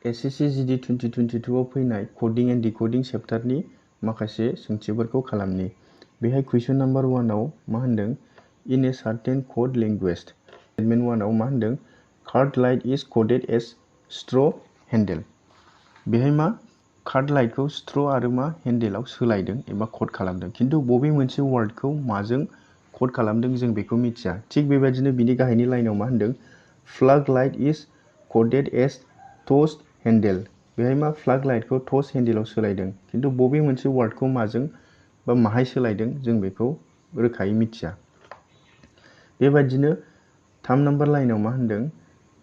SSC GD 2022 आव फैनाय कोडिं and डिकोडिं चैप्टारनि माखासे सोंथिफोरखौ खालामनि। बेहाय क्वेश्चन नम्बर 1 आव मा होनदों in a certain code language. Statement 1 आव मा होनदों card light is coded as स्ट्र हैंडल। बेहाय मा कार्ड लाइटखौ स्ट्र आरो मा हैंडलआव सोलायदों एबा कोड खालामदों, किन्तु बबे मोनसे वर्डखौ माजों कोड खालामदों जों बेखौ मिथिया। थिग बेबायदिनो बिनि गाहायनि लाइनाव मा होनदों flag light is coded age टस्ट handle. बेहाय मा फ्लैग लाइटखौ टस्ट हैंडलआव सोलायदों, किन्तु बबे मोनसे वर्डखौ माजों बा माहाय सोलायदों जों बेखौ रोखायै मिथिया। बेबायदिनो 3 नम्बर लाइनाव मा होनदों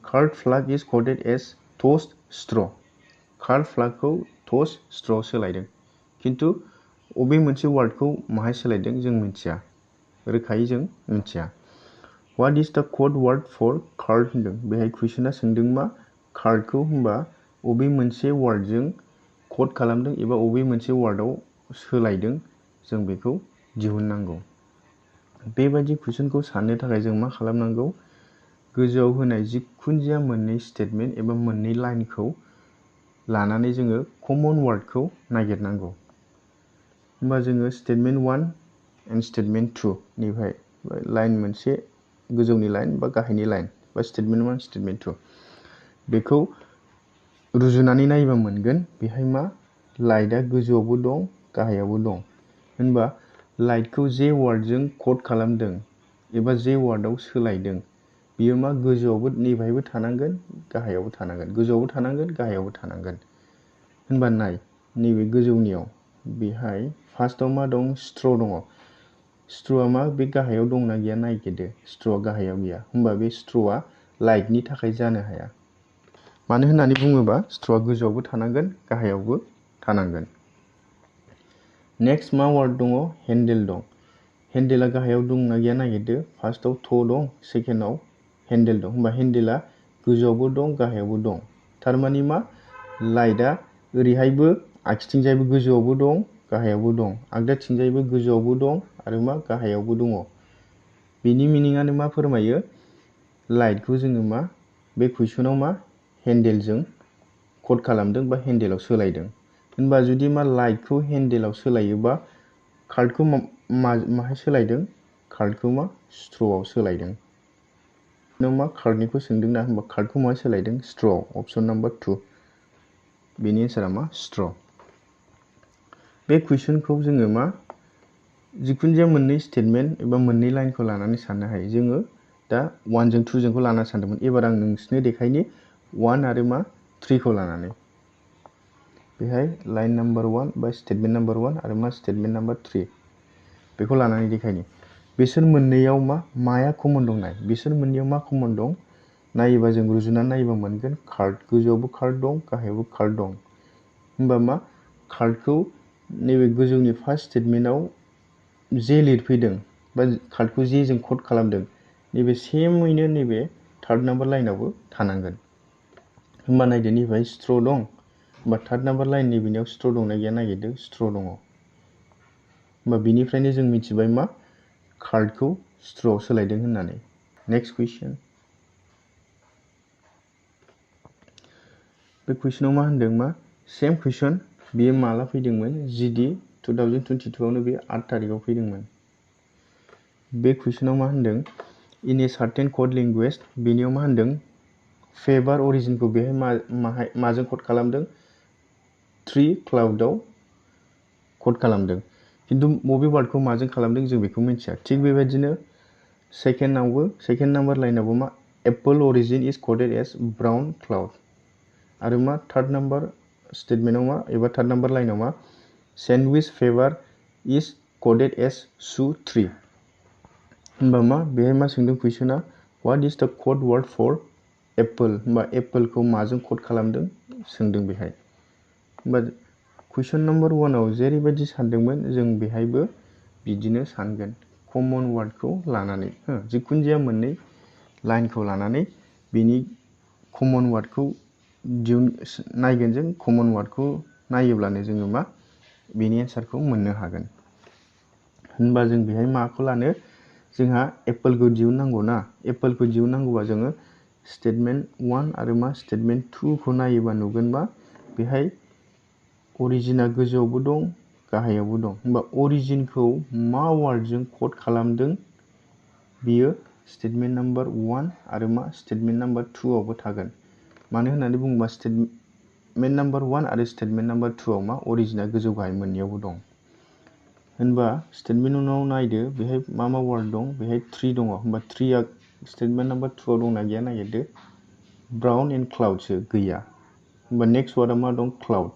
कार्ड फ्लैग इज कोडेड एज टस्ट स्ट्र। कार्ड फ्लैगखौ टस्ट स्ट्रआव सोलायदों, किन्तु बबे मोनसे वर्डखौ माहाय सोलायदों जों मिथिया, रोखायै जों मिथिया। व्हाट इज द कोड वर्ड फर कार्ड होनदों। बेहाय कुइसना सोंदों मा कार्डखौ होनबा बबे मोनसे वर्डजों कोड खालामदों एबा बबे मोनसे वर्डआव सोलायदों जों बेखौ दिहुननांगौ। बेबायदि कुइसनखौ साननो थाखाय जों मा खालामनांगौ, गोजौआव होनाय जिखुनुजाया मोननै स्टेटमेन्ट एबा मोननै लाइनखौ लानानै जोङो कमन वर्डखौ नागिरनांगौ। होमबा जोङो स्टेटमेन्ट 1 एन्ड स्टेटमेन्ट 2 निफ्राय लाइन मोनसे गोजौनि लाइन बा गाहायनि लाइन बा स्टेटमेन्ट 1 स्टेटमेन्ट 2 बेखौ रुजुनानै नायोबा मोनगोन बेहाय मा लाइटआ गोजौआवबो दं गाहायावबो दं। होनबा लाइटखौ जे वर्डजों कोड खालामदों एबा जे वर्डआव सोलायदों बियो मा गोजौआवबो नैबेहायबो थानांगोन गाहायावबो थानांगोन, गोजौआवबो थानांगोन गाहायावबो थानांगोन। होनबा नाय नैबे गोजौनियाव बेहाय फार्स्टआव मा दं स्ट्र दङ। स्ट्रआ मा बे गाहायाव दंना गैया नायगिरदो, स्ट्रआ गाहायाव गैया। होमबा बे स्ट्रआ लाइटनि थाखाय जानो हाया। मानो होननानै बुङोबा स्ट्रआ गोजौआवबो थानांगोन गाहायावबो थानांगोन। नेक्स्ट मा वर्ड दङ हैंडल दं। हैंडलआ गाहायाव दंना गैया नागिरदो, फार्स्टआव थ दं सेकेन्डआव हैंडल दं। होमबा हैंडलआ गोजौआवबो दं गाहायावबो दं। थारमाने मा लाइटआ ओरैहायबो आगसिथिंजायबो गोजौआवबो दं गाहायावबो दं, आगदाथिंजायबो गोजौआवबो दं आरो मा गाहायावबो दङ। बेनि मिनिंआनो मा फोरमायो लाइटखौ जोङो मा बे कुइसनाव मा हैंडलजों कोड खालामदों बा हैंडलआव सोलायदों। होनबा जुदि मा लाइटखौ हैंडलआव सोलायोबा कार्डखौ माहाय सोलायदों, कार्डखौ मा स्ट्रआव सोलायदों। नों मा कार्डनिखौ सोंदोंना, होनबा कार्डखौ माहाय सोलायदों स्ट्रआव, अपसन नम्बर 2 बेनि एन्सारा मा स्ट्र। बे कुइसनखौ जोङो मा जिखुनु जाया मोननै स्टेटमेन्ट एबा मोननै लाइनखौ लानानै साननो हायो। जोङो दा 1 जों 2 जोंखौ लाना सानदोंमोन, एबार आं नोंसोरनो देखायनि 1 आरो मा 3 खौ लानानै। बेहाय लाइन नम्बर 1 बा स्टेटमेन्ट नम्बर 1 आरो मा स्टेटमेन्ट नम्बर 3 बेखौ लानानै देखायनि। बिसोर मोननैयाव माया कमन दं नाय, बिसोर मोननैयाव मा कमन दं नायोबा जों रुजुनानै नायोबा मोनगोन कार्ड, गोजौआवबो कार्ड दं गाहायावबो कार्ड दं। होमबा मा कार्डखौ नैबे गोजौनि फार्स्ट स्टेटमेन्टआव जे लिरफैदों बा कार्डखौ जे जों कोड खालामदों नैबे सेमैनो नैबे थार्ड नाम्बार लाइनावबो थानांगोन। होमबा नायदो नैबेहाय स्ट्र दं, होमबा थार्ड नाम्बार लाइन नैबेनियाव स्ट्र दंना गैया नागिरदो, स्ट्र दङ। होमबा बिनिफ्रायनो जों मिथिबाय मा कार्डखौ स्ट्रआव सोलायदों होननानै। नेक्स्ट कुइसन। बे कुइसनाव मा होनदों मा सेम कुइसन बेयो माला फैदोंमोन GD 2022 आवनो बे 8 तारिखआव फैदोंमोन। बे कुइसनाव मा होनदों in a certain code language, बेनियाव मा होनदों फेभार अरिजिनखौ बेहाय माजों कोड खालामदों 3 क्लाउडआव कोड खालामदों, किन्तु बबे वार्डखौ माजों खालामदों जों बेखौ मिथिया। थिग बेबायदिनो सेकेन्ड नाम्बार लाइनावबो मा एप्पल अरिजिन इज कोडेड एज ब्राउन क्लाउड आरो मा थार्ड नाम्बार स्टेटमेन्टआव मा एबा थार्ड नाम्बार लाइनाव मा सैंडविच फेभार इज कोडेड एज शू 3। होनबा मा बेहाय मा सोंदों कुइसना व्हाट इज द कोड वर्ड फर एप्पल। होनबा एप्पलखौ माजों कोड खालामदों सोंदों बेहाय। होनबा कुइसन नम्बर 1 आव जेरैबायदि सानदोंमोन जों बेहायबो बिदिनो सानगोन कमन वार्डखौ लानानै, जिखुनु जाया मोननै लाइनखौ लानानै बिनि कमन वार्डखौ नायगोन। जों कमन वार्डखौ नायोब्लानो जोङो मा बेनि एन्सारखौ मोननो हागोन। होनबा जों बेहाय माखौ लानो, जोंहा एप्पलखौ दिहुननांगौ ना, एप्पलखौ दिहुननांगौबा जोङो स्टेटमेन्ट 1 आरो मा स्टेटमेन्ट 2 खौ नायोबा नुगोन मा बेहाय अरिजिना गोजौआवबो दं गाहायावबो दं। होमबा अरिजिनखौ मा वार्डजों कड खालामदों बियो स्टेटमेन्ट नाम्बार 1 आरो मा स्टेटमेन्ट नाम्बार 2 आवबो थागोन। मानो होननानै बुङोबा स्टेटमेन्ट नाम्बार 1 आरो स्टेटमेन्ट नाम्बार 2 आव मा अरिजिना गोजौ गाहाय मोननैयावबो दं। होनबा स्टेटमेन्ट उनाव नायदो बेहाय मा वार्ड दं बेहाय 3 दङ। होमबा 3 आ स्टेटमेन्ट नाम्बार 2 आव दंना गैया नागिरदो। ब्राउन एन्ड क्लाउडसो गैया। होमबा नेक्स्ट वार्डआ मा दं क्लाउड।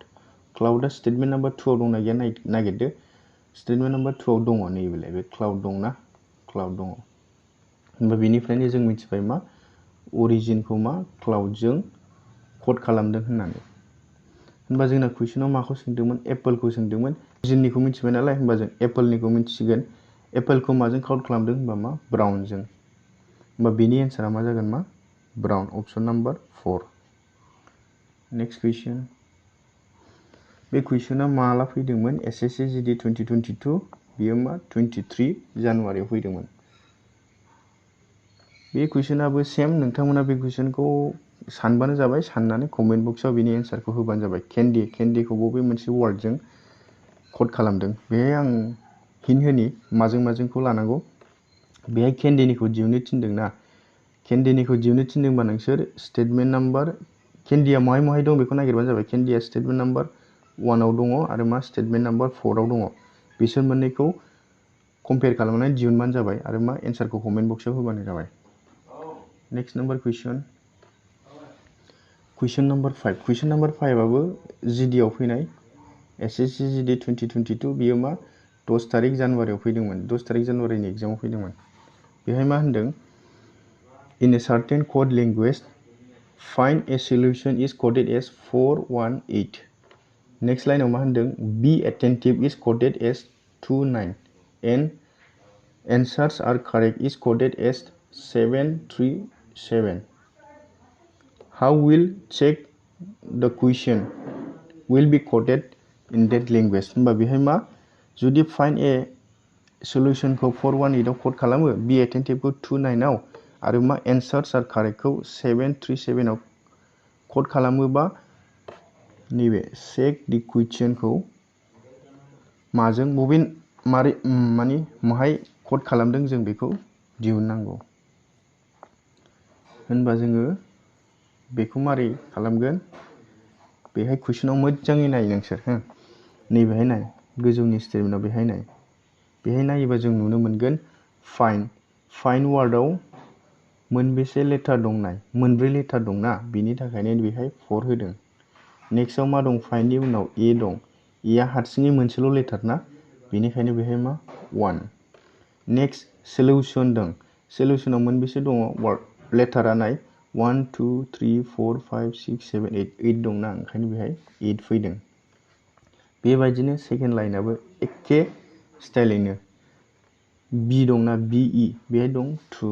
क्लाउडआ स्टेटमेन्ट नाम्बार 2 आव दंना गैया नागिरदो। स्टेटमेन्ट नाम्बार 2 आव दङ नैबेलाय बे क्लाउड दंना क्लाउड दङ। होमबा बेनिफ्रायनो जों मिथिबाय मा अरिजिनखौ मा क्लाउडजों कड खालामदों होननानै। होनबा जोंना कुइसनाव माखौ सोंदोंमोन एप्पलखौ सोंदोंमोन। अरिजिननिखौ मिथिबाय नालाय होनबा जों एप्पलनिखौ मिथिसिगोन। एप्पलखौ माजों काउन्ट खालामदों होनबा मा ब्राउनजों। होनबा बेनि एन्सारा मा जागोन मा ब्राउन अपसन नाम्बार 4। नेक्स्ट कुइसन। बे कुइसना माला फैदोंमोन SSC GD 2022 बियो मा 23 जानुवारियाव फैदोंमोन। बे कुइसनाबो सेम नोंथांमोना बे कुइसनखौ सानबानो जाबाय। साननानै कमेन्ट बक्सआव बिनि एन्सारखौ होबानो जाबाय। केन्डिखौ बबे मोनसे वार्डजों कड खालामदों बेहाय आं हिन्ट होनि माजोंखौ लानांगौ। बेहाय केन्डिनिखौ दिहुननो थिनदोंना केन्डिनिखौ दिहुननो थिनदोंबा नोंसोर स्टेटमेन्ट नाम्बार केन्डिया महाय दं बेखौ नागिरबानो जाबाय। केन्डिया स्टेटमेन्ट नाम्बार 1 आव दङ आरो मा स्टेटमेन्ट नाम्बार 4 आव दङ। बिसोर मोननैखौ कम्पेयार खालामनानै दिहुनबानो जाबाय आरो मा एन्सारखौ कमेन्ट बक्सआव होबानो जाबाय। नेक्स्ट नाम्बार कुइसन। कुइसन नाम्बार 5। कुइसन नाम्बार 5 आबो GD आव फैनाय SSC GD 2022 बियो मा 10 तारिख जानुवारियाव फैदोंमोन। 10 तारिख जानुवारिनि एग्जामाव फैदोंमोन। बेहाय मा होनदों in a certain code language find a solution is coded as 418। Next लाइनाव मा होनदों be attentive is coded as 29 and answers are correct is coded as 737. How will check the question will be coded in that language. होनबा बेहाय मा जुदि find a solution खौ 418 आव code खालामो बी एटेन्टिभखौ 29 आव आरो मा एन्सार्स आर कारेक्टखौ 737 आव कड खालामोबा नैबे चेक दि कुइसनखौ माजों माने माहाय कड खालामदों जों बेखौ दिहुननांगौ। होनबा जोङो बेखौ मारै खालामगोन बेहाय कुइसनाव मोजाङै नाय नोंसोर हो। नैबेहाय नाय गोजौनि स्टेटमेन्टआव बेहाय नायोबा जों नुनो मोनगोन फाइन वार्डआव मोनबेसे लेटार दं नाय मोनब्रै लेटार दंना बिनि थाखायनो बेहाय 4 होदों। नेक्स्टआव मा दं फाइननि उनाव ए दं। एआ हारसिङै मोनसेल' लेटार ना बेनिखायनो बेहाय मा 1। नेक्स्ट सल्युशन दं। सल्युशनाव मोनबेसे दङ लेटारा नाय 1 2 3 4 5 6 7 8 दंना ओंखायनो बेहाय 8 फैदों। बेबायदिनो सेकेन्ड लाइनाबो एखे स्टाइलैनो बी दंना BE बेहाय दं 2।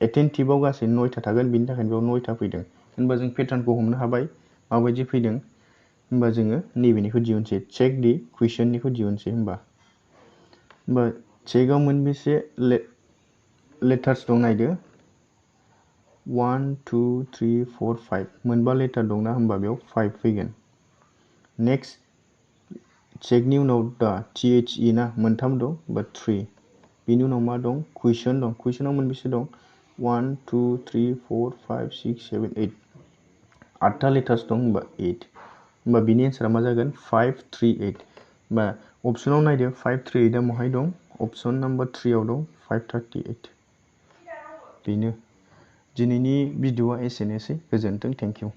एटेन्टिभआव गासै 9था थागोन बिनि थाखायनो बेयाव 9था फैदों। होनबा जों पेटार्नखौ हमनो हाबाय माबायदि फैदों। होनबा जोङो नैबेनिखौ दिहुनसै चेक दि कुइसननिखौ दिहुनसै। होनबा चेकआव मोनबेसे लेटार्स दं नायदो 1 2 3 4 5 मोनबा लेटार दंना होनबा बेयाव 5 फैगोन। नेक्स्ट चेकनि उनाव दा THE ना मोनथाम दं होनबा 3। बेनि उनाव मा दं कुइसन दं। कुइसनाव मोनबेसे दं 1 2 3 4 5 6 7 8 8था लेटार्स दं होनबा 8। होनबा बिनि एन्सारा मा जागोन 5 3 8। होनबा अपसनाव नायदो 5 3 8आ महाय दं अपसन नाम्बार 3 आव दं 538। बेनो दिनैनि भिडिअ'आ एसेनोसै। गोजोन्थों। Thank you.